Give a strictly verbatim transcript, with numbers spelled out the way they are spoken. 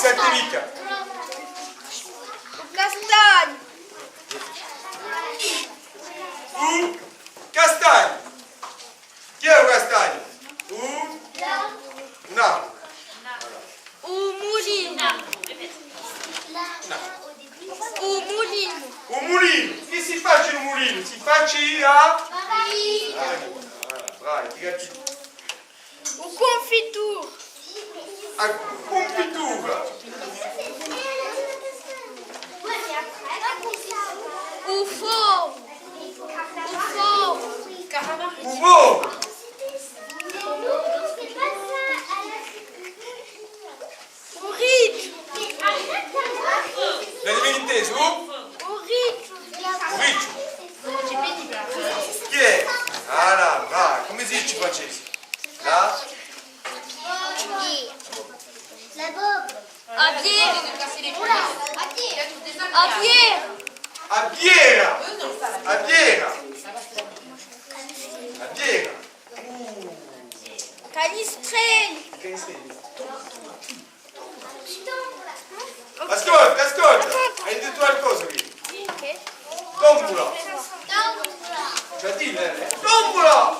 Senti micca. U castagnu. U castagnu. Chì hè u castagnu? U? Un arburu. U mulinu. Nò. U mulinu. U mulinu. Chì si faci in u mulinu? Si faci a? A farina. Bravi, ti capisci. U cunfituru. A cunfitura. U foru. U foru. U foru. U ricciu. L'avete intesu? U ricciu. U ricciu. Chì hè? Ah, là, brava. Cumu si dici in francese? Là? A biera. A biera. A biera. A biera. A biera. Canistrellu. Ascolta, ascolta. Hai dettu qualcosa quì? Chì? Tombula.